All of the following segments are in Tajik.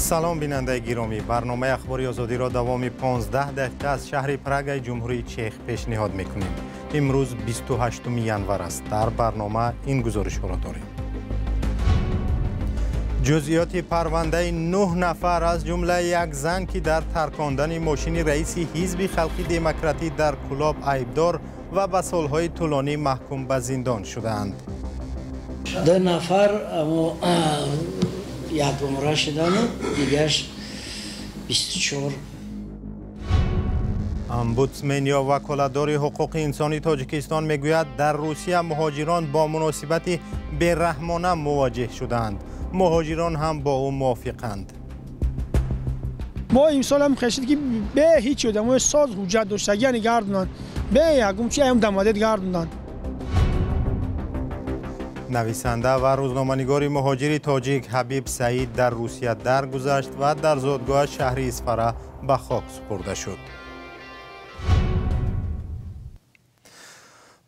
Салом, бинандаи гиромӣ. Барномаи Ахбори Озодиро давоми 15 дақиқа аз шаҳри Прагаи Ҷумҳурии Чех пешниҳод мекунем. Имрӯз 28 январ аст. Дар барнома ин гузоришҳоро дорем. Ҷузъиёти парвандаи 9 нафар, аз ҷумла як зан, ки дар таркондани мошини раиси Ҳизби Халқи Демократӣ дар Кӯлоб айбдор ва ба солҳои тӯлонӣ маҳкум ба зиндон шудаанд. Ду нафар як умра шудану дигарш 24. Омбудсмен ё ваколатдори ҳуқуқи инсони Тоҷикистон мегӯяд, дар Русия муҳоҷирон бо муносибати бераҳмона мувоҷеҳ шудаанд. Муҳоҷирон ҳам бо ӯ мувофиқанд. Мо имсолам хешид, ки бе ҳеҷ одамои соз ҳуҷҷат доштагияни гардонанд, бе ягон чи ам дамадед гардонанд. Нависанда ва рӯзноманигори муҳоҷири тоҷик Ҳабиб Саид дар Русия даргузашт ва дар зодгоҳаш, шаҳри Исфара, ба хок супурда шуд.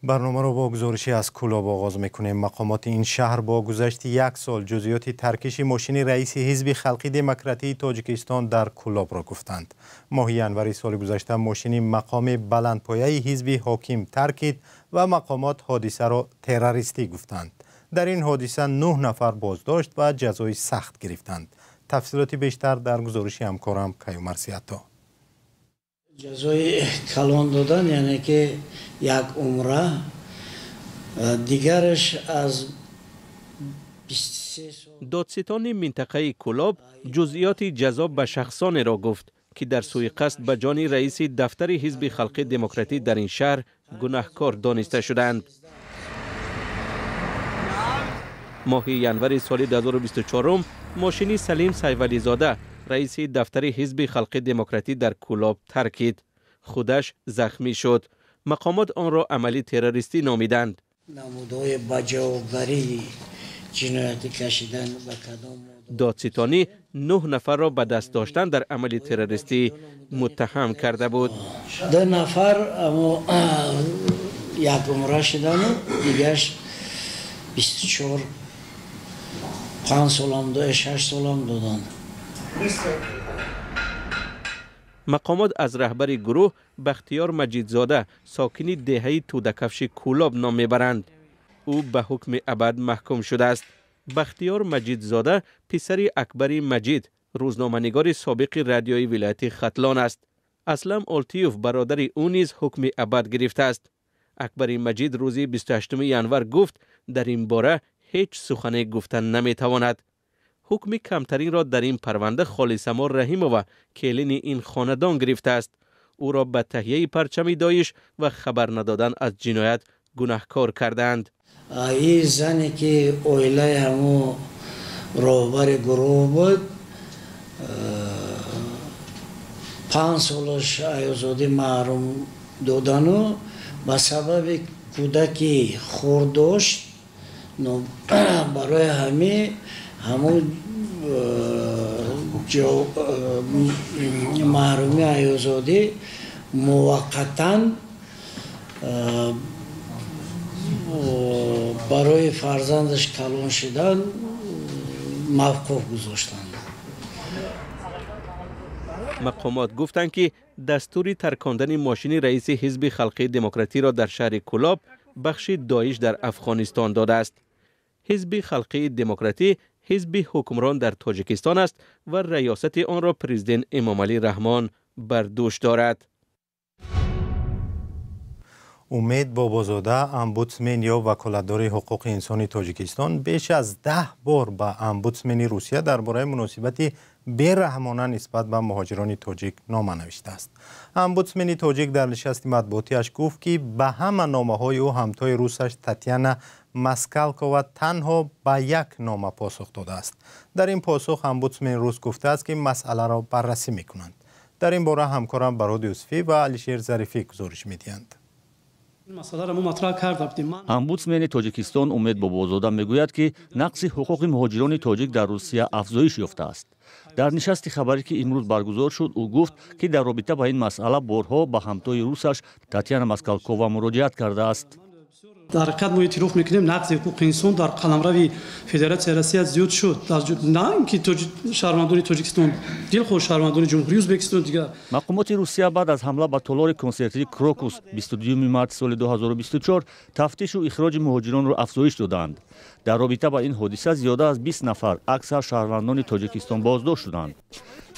Барномаро бо гузоришӣ аз Кӯлоб оғоз мекунем. Мақомоти ин шаҳр бо гузашти як сол ҷузъиёти таркиши мошини раиси Ҳизби Халқи Демократии Тоҷикистон дар Кӯлобро гуфтанд. Моҳи январи соли гузашта мошини мақоми баландпояи ҳизби ҳоким таркид ва мақомот ҳодисаро террористӣ гуфтанд. Дар ин ҳодиса 9 нафар боздошт ва ҷазои сахт гирифтанд. Тафсилоти бештар дар гузориши ҳамкорам Каюмар Сиато. Ҷазои калон додан, яъне ки як умра, дигараш аз 23 сол. Додситони минтақаи Кӯлоб ҷузъиёти ҷазо ба шахсонеро гуфт, ки дар суиқасд ба ҷони раиси дафтари Ҳизби Халқи Демократӣ дар ин шаҳр гунаҳкор дониста шуданд. Моҳи январи соли 2024 мошини Салим Сайвализода, раиси дафтари Ҳизби Халқи Демократӣ дар Кӯлоб, таркид. Худаш захмӣ шуд. Мақомот онро амали террористӣ номиданд. Намудҳои ба ҷавобгарии ҷиноятӣ кашидан ба кадом Додситонӣ 9 нафарро ба даст доштан дар амали террористӣ муттаҳам карда буд. Ду нафар як умра шудану дигарш 24, 5 солам, 6 солам доданд. Мақомот аз раҳбари гурӯҳ, Бахтиёр Маҷидзода, сокини деҳаи Тӯдакафши Кӯлоб, ном мебаранд. Ӯ ба ҳукми абад маҳкум шудааст. Бахтиёр Маҷидзода писари Акбари Маҷид, рӯзноманигори собиқи радиои вилояти Хатлон аст. Аслам Олтиев, бародари ӯ, низ ҳукми абад гирифтааст. Акбари Маҷид рӯзи 28 январ гуфт, дар ин бора ҳеҷ сухане гуфта наметавонад. Ҳукми камтаринро дар ин парванда Холисамо Раҳимова, келини ин хонадон, гирифтааст. Ӯро ба таҳияи парчами Доиш ва хабар надодан аз ҷиноят гунаҳкор кардаанд. Ин зане, ки оилаи ҳамун роҳбари гурӯҳ буд, 5 солаш озодӣ маҳрум додану ба сабаби кӯдаки хурд дошт, барои ҳамин ҳамун маҳрумии озодӣ муваққатан барои фарзандаш калон шудан мавқуф гузоштанд. Мақомот гуфтанд, ки дастури таркондани мошини раиси Ҳизби Халқии Демократиро дар шаҳри Кӯлоб бахши Доиш дар Афғонистон додааст. Ҳизби Халқии Демократӣ ҳизби ҳукмрон дар Тоҷикистон аст ва раёсати онро президент Эмомалӣ Раҳмон бар дӯш дорад. Умед Бобозода, омбудсмен ё ваколатдори ҳуқуқи инсони Тоҷикистон, беш аз 10 бор ба омбудсмени Русия дар бораи муносибати бераҳмона нисбат ба муҳоҷирони тоҷик нома навиштааст. Омбудсмени тоҷик дар нишасти матбуотиаш гуфт, ки ба ҳама номаҳои ӯ ҳамтои русаш Татьяна Москалкова танҳо ба як нома посух додааст. Дар ин посух омбудсмени рус гуфтааст, ки масъаларо баррасӣ мекунанд. Дар ин бора ҳамкорам Барод Юсуфӣ ва Алишер Зарифӣ гузориш медиҳанд. Омбудсмени Тоҷикистон Умед Бобозода мегӯяд, ки нақси ҳуқуқи муҳоҷирони тоҷик дар Русия афзоиш ёфтааст. Дар нишасти хабарӣ, ки имрӯз баргузор шуд, ӯ гуфт, ки дар робита ба ин масъала борҳо ба ҳамтои русаш Татьяна Москалкова муроҷиат кардааст. Дар ҳақиқат мо эътироф мекунем, нақзи ҳуқуқи инсон дар қаламрави Федератсияи Россия зиёд шуд. На ин ки шаҳрвандони Тоҷикистон, дилхоҳ шаҳрвандони Ҷумҳурии Ӯзбекистон дигар. Мақомоти Русия баъд аз ҳамла ба толори консертии Крокус 22 март соли 2024 тафтишу ихроҷи муҳоҷиронро афзоиш додаанд. Дар робита ба ин ҳодиса зиёда аз 20 нафар, аксар шаҳрвандони Тоҷикистон, боздошт шуданд.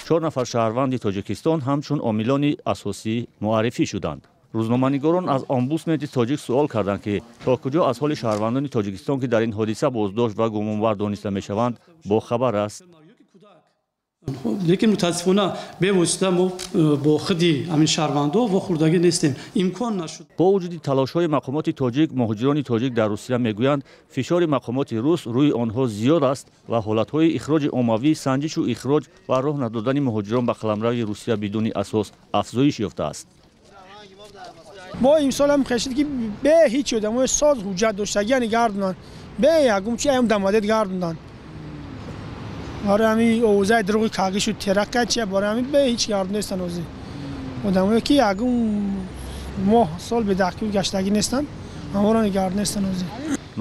4 нафар шаҳрванди Тоҷикистон ҳамчун омилони асосӣ муаррифӣ шуданд. Рӯзноманигорон аз омбудсмени тоҷик суол карданд, ки то куҷо аз ҳоли шаҳрвандони Тоҷикистон, ки дар ин ҳодиса боздошт ва гумонбар дониста мешаванд, бохабар аст. Лекин мутаассифона бевосита мо бо худи ҳамин шаҳрвандо вохӯрдагӣ нестем, имкон нашуд. Бо вуҷуди талошҳои мақомоти тоҷик, муҳоҷирони тоҷик дар Русия мегӯянд, фишори мақомоти рус рӯи онҳо зиёд аст ва ҳолатҳои ихроҷи оммавӣ, санҷишу ихроҷ ва роҳ надодани муҳоҷирон ба қаламрави Русия бидуни асос афзоиш ёфтааст. Мо имсол ҳам хешид, ки бе ҳеҷ одамои соз ҳуҷҷат доштагияни гардонанд, бе ягум чи ам дамадед гардонанд. Барои ҳамин овозаи дурӯғи кагӣ шуд, теракка чия, барои ҳамин бе ҳеҷ гард нестанд. Ҳозир одамое ки ягум моҳ сол бедаҳкӣ гаштагӣ нестанд, ҳамонро гард нестанд ҳозир.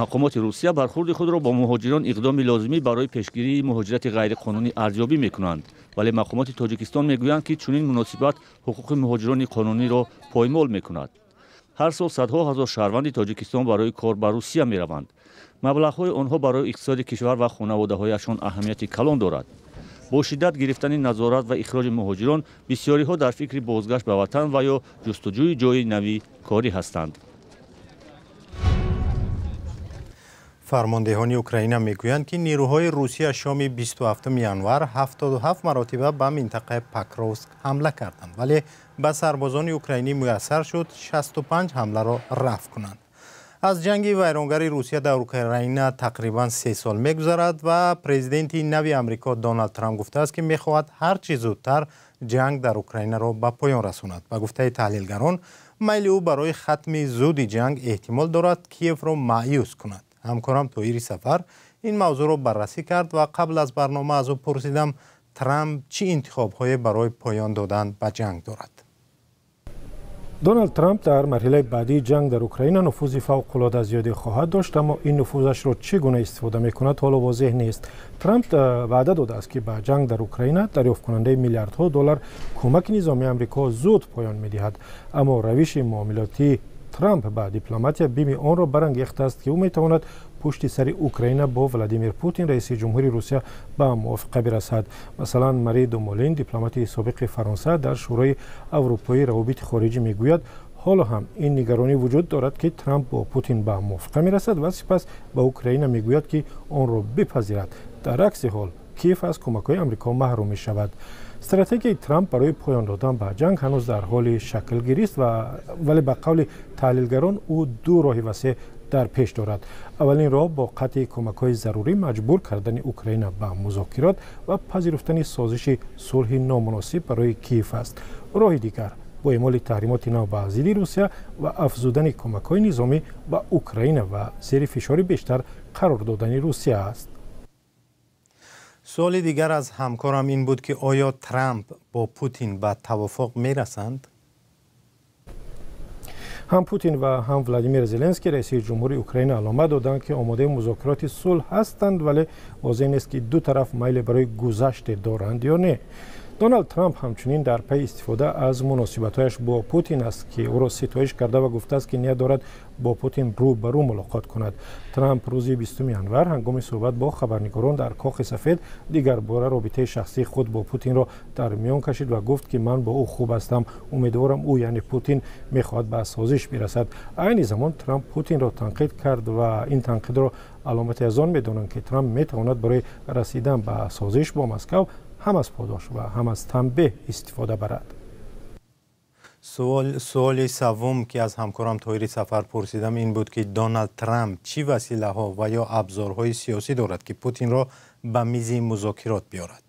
Мақомоти Русия бархурди худро бо муҳоҷирон иқдоми лозимӣ барои пешгирии муҳоҷирати ғайриқонунӣ арзёбӣ мекунанд, вале мақомоти Тоҷикистон мегӯянд, ки чунин муносибат ҳуқуқи муҳоҷирони қонуниро поймол мекунад. Ҳар сол садҳо ҳазор шаҳрванди Тоҷикистон барои кор ба Русия мераванд. Маблағҳои онҳо барои иқтисоди кишвар ва хонаводаҳояшон аҳамияти калон дорад. Бо шиддат гирифтани назорат ва ихроҷи муҳоҷирон, бисёриҳо дар фикри бозгашт ба ватан ва ё ҷустуҷӯи ҷои нави корӣ ҳастанд. Фармондеҳони Украина мегӯянд, ки нерӯҳои Русия шоми 27 январ 77 маротиба ба минтақаи Покровск ҳамла карданд, вале ба сарбозони украинӣ муяссар шуд 65 ҳамларо рафъ кунанд. Аз ҷанги вайронгари Русия дар Украина тақрибан 3 сол мегузарад ва президенти нави Амрико Доналд Трамп гуфтааст, ки мехоҳад ҳар чӣ зудтар ҷанг дар Украинаро ба поён расонад. Ба гуфтаи таҳлилгарон, майли ӯ барои хатми зуди ҷанг эҳтимол дорад Киевро маъюс кунад. Ҳамкорам Тоҳири Сафар ин мавзӯъро баррасӣ кард ва қабл аз барнома аз ӯ пурсидам, Трамп чӣ интихобҳое барои поён додан ба ҷанг дорад. Доналд Трамп дар марҳилаи баъдии ҷанг дар Украина нуфузи фавқулода зиёде хоҳад дошт, аммо ин нуфузашро чӣ гуна истифода мекунад, ҳоло возеҳ нест. Трамп ваъда додааст, ки ба ҷанг дар Украина дарёфткунандаи миллиардҳо доллар кӯмаки низомии Амрико зуд поён медиҳад, аммо равиши муомилотии Трамп ба дипломатия бими онро барангехтааст, ки ӯ метавонад пушти сари Украина бо Владимир Путин, раиси ҷумҳури Русия, ба мувофиқа бирасад. Масалан, Мари Думолин, дипломати собиқи Фаронса дар Шӯрои Аврупоии равобити хориҷӣ, мегӯяд, ҳоло ҳам ин нигаронӣ вуҷуд дорад, ки Трамп бо Путин ба мувофиқа мерасад ва сипас ба Украина мегӯяд, ки онро бипазирад. Дар акси ҳол Киев аз кӯмакҳои Амрико маҳрум мешавад. Стратегияи Трамп барои поён додан ба ҷанг ҳанӯз дар ҳоли шаклгирист, вале ба қавли таҳлилгарон ӯ ду роҳи васеъ дар пеш дорад. Аввалин роҳ бо қатъи кӯмакҳои зарурӣ маҷбур кардани Украина ба музокирот ва пазируфтани созиши сулҳи номуносиб барои Киев аст. Роҳи дигар бо эъмоли таҳримоти нав ба зидди Русия ва афзудани кӯмакҳои низомӣ ба Украина ва зери фишори бештар қарор додани Русия аст. Суоли дигар аз ҳамкорам ин буд, ки оё Трамп бо Путин ба тавофуқ мерасанд? Ҳам Путин ва ҳам Владимир Зеленский, раиси ҷумҳури Украина, аломат доданд, ки омодаи музокироти сулҳ ҳастанд, вале возеҳ нест, ки ду тараф майле барои гузаште доранд ё не. Доналд Трамп ҳамчунин дар пайи истифода аз муносибатҳояш бо Путин аст, ки ӯро ситоиш карда ва гуфтааст, ки ният дорад бо Путин рӯ ба рӯ мулоқот кунад. Трамп рӯзи 20 январ ҳангоми суҳбат бо хабарнигорон дар Кохи Сафед дигарбора робитаи шахсии худ бо Путинро дар миён кашид ва гуфт, ки ман бо ӯ хуб ҳастам, умедворам ӯ, яъне Путин, мехоҳад ба созиш бирасад. Айни замон Трамп Путинро танқид кард ва ин танқидро аломате аз он медонанд, ки Трамп метавонад барои расидан ба созиш бо Москав ҳам аз подош ва ҳам аз танбеҳ истифода барад. Суоли севум, ки аз ҳамкорам Тоҳири Сафар пурсидам, ин буд, ки Доналд Трамп чӣ василаҳо ва ё абзорҳои сиёсӣ дорад, ки Путинро ба мизи музокирот биёрад.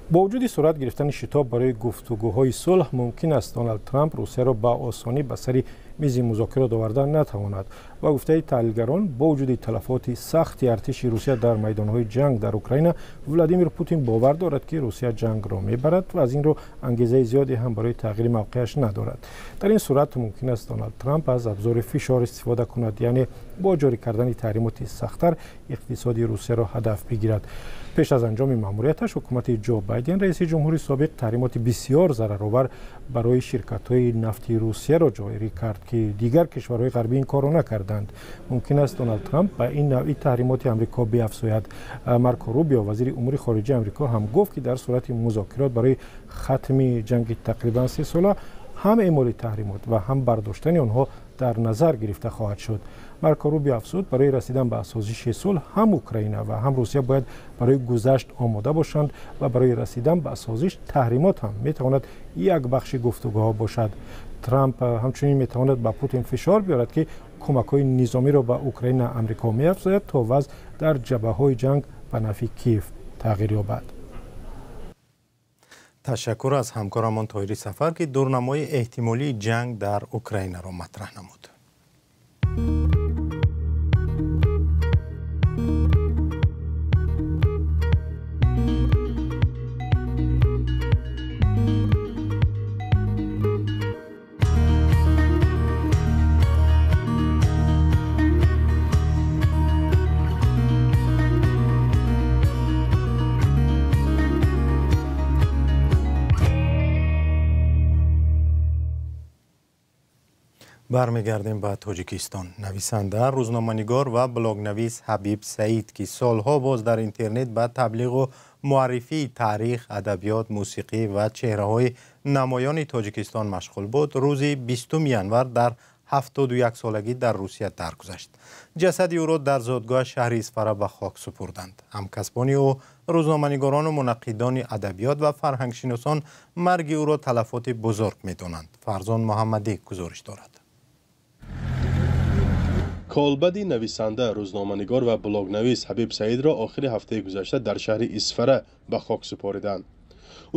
Бо вуҷуди сурат гирифтани шитоб барои гуфтугӯҳои сулҳ, мумкин аст Доналд Трамп Русияро ба осонӣ ба сари мизи музокирот оварда натавонад. Ба гуфтаи таҳлилгарон, бо вуҷуди талафоти сахти артиши Русия дар майдонҳои ҷанг дар Украина, Владимир Путин бовар дорад, ки Русия ҷангро мебарад ва аз ин рӯ ангезаи зиёде ҳам барои тағйири мавқеаш надорад. Дар ин сурат мумкин аст Доналд Трамп аз абзори фишор истифода кунад, яъне бо ҷорӣ кардани таҳримоти сахттар иқтисоди Русияро ҳадаф бигирад. Пеш аз анҷоми маъмурияташ ҳукумати Ҷо Байден, раиси ҷумҳури собиқ, таҳримоти бисёр зараровар барои ширкатҳои нафти Русияро ҷорӣ кард, ки дигар кишварҳои ғарбӣ ин корро накарданд. Мумкин аст Доналд Трамп ба ин навъи таҳримоти Амрико биафзояд. Марко Рубио, вазири умури хориҷаи Амрико, ҳам гуфт, ки дар сурати музокирот барои хатми ҷанги тақрибан 3 сола ҳам эъмоли таҳримот ва ҳам бардоштани онҳо дар назар гирифта хоҳад шуд. Марко Рубио афзуд, барои расидан ба созиши сулҳ ҳам Украина ва ҳам Русия бояд барои гузашт омода бошанд ва барои расидан ба созиш таҳримот ҳам метавонад як бахши гуфтугӯҳо бошад. Трамп ҳамчунин метавонад ба Путин фишор биёрад, ки кӯмакҳои низомиро ба Украина Амрико меафзояд, то вазъ дар ҷабҳаҳои ҷанг ба нафъи Киев тағйир ёбад. Ташаккур аз ҳамкорамон Тоҳири Сафар, ки дурнамои эҳтимолии ҷанг дар Украинаро матраҳ намуд. Бармегардем ба Тоҷикистон. Нависанда, рӯзноманигор ва блогнавис Ҳабиб Саид, ки солҳо боз дар интернет ба таблиғу муаррифии таърих, адабиёт, мусиқӣ ва чеҳраҳои намоёни Тоҷикистон машғул буд, рӯзи 20 январ дар 71 солагӣ дар Русия даргузашт. Ҷасади ӯро дар зодгоҳ шаҳри Исфара ба хок супурданд. Ҳамкасбони ӯ, рӯзноманигорону мунаққидони адабиёт ва фарҳангшиносон марги ӯро талафоти бузург медонанд. Фарзон Муҳаммадӣ гузориш дорад. Колбади нависанда, рӯзноманигор ва блогнавис Ҳабиб Саидро охири ҳафтаи гузашта дар шаҳри Исфара ба хок супориданд.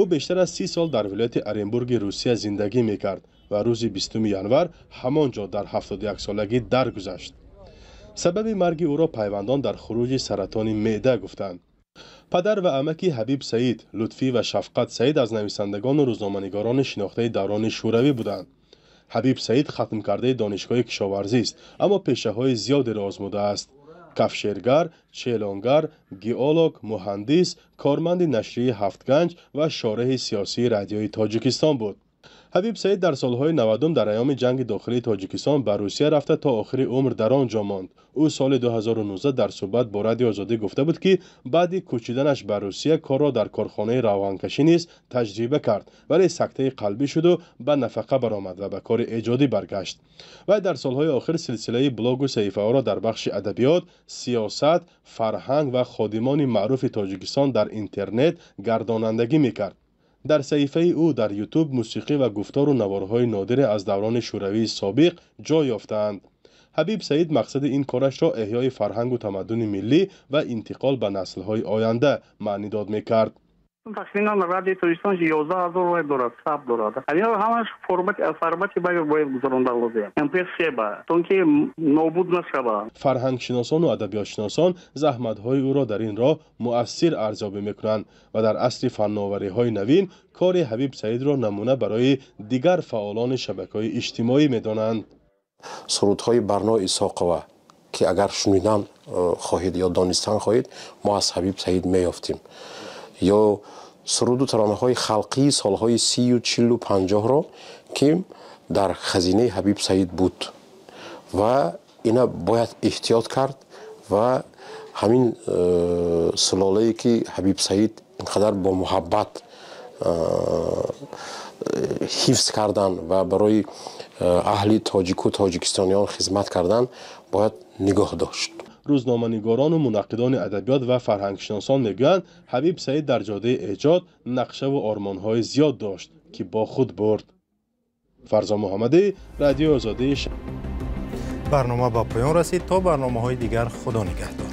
Ӯ бештар аз 30 сол дар вилояти Оренбурги Русия зиндагӣ мекард ва рӯзи 20 январ ҳамон ҷо дар 71 солагӣ даргузашт. Сабаби марги ӯро пайвандон дар хуруҷи саратони меъда гуфтанд. Падар ва амаки Ҳабиб Саид, Лутфӣ ва Шафқат Саид, аз нависандагону рӯзноманигорони шинохтаи даврони шӯравӣ буданд. Ҳабиб Саид хатмкардаи донишгоҳи кишоварзист, аммо пешаҳои зиёдеро озмудааст: кафшергар, челонгар, геолог, муҳандис, корманди нашрияи «Ҳафтганҷ» ва шореҳи сиёсии Радиои Тоҷикистон буд. Ҳабиб Саид дар солҳои 90-ум дар айёми ҷанги дохилии Тоҷикистон ба Русия рафта, то охири умр дар он ҷо монд. Ӯ соли 2019 дар суҳбат бо Радиои Озодӣ гуфта буд, ки баъди кӯчиданаш ба Русия корро дар корхонаи равғанкашӣ низ таҷриба кард, вале сактаи қалбӣ шуду ба нафақа баромад ва ба кори эҷодӣ баргашт. Вай дар солҳои охир силсилаи блогу саҳифаҳоро дар бахши адабиёт, сиёсат, фарҳанг ва ходимони маъруфи Тоҷикистон дар интернет гардонандагӣ мекард. Дар саҳифаи ӯ дар Ютуб мусиқӣ ва гуфтору наворҳои нодире аз даврони шӯравии собиқ ҷой ёфтаанд. Ҳабиб Саид мақсади ин корашро эҳёи фарҳангу тамаддуни миллӣ ва интиқол ба наслҳои оянда маънидод мекард. Тахминан Радиои Тоҷикистон 11 000 веб дорад, сабт дорад. Инҳо ҳамаш формати бояд гузаронда лозим, МП3 ба, то ки нобуд нашавад. Фарҳангшиносону адабиётшиносон заҳматҳои ӯро дар ин роҳ муассир арзёбӣ мекунанд ва дар асри фанновариҳои навин кори Ҳабиб Саидро намуна барои дигар фаъолони шабакаҳои иҷтимоӣ медонанд. Сурудҳои Барно Исоқова, ки агар шунидан хоҳед ё донистан хоҳед, мо аз Ҳабиб Саид меёфтем, ё суруду таронаҳои халқии солҳои 30-у 40-у 50-ро, ки дар хазинаи Ҳабиб Саид буд, ва ина бояд эҳтиёт кард ва ҳамин сулолае, ки Ҳабиб Саид инқадар бо муҳаббат ҳифз кардан ва барои аҳли тоҷику тоҷикистониён хизмат кардан, бояд нигоҳ дошт. Рӯзноманигорону мунаққидони адабиёт ва фарҳангшиносон мегӯянд, Ҳабиб Саид дар ҷодаи эҷод нақшаву ормонҳои зиёд дошт, ки бо худ бурд. Фарзон Муҳаммадӣ, Радиои Озодӣ. Барнома ба поён расид. То барномаҳои дигар, Худо нигаҳдор.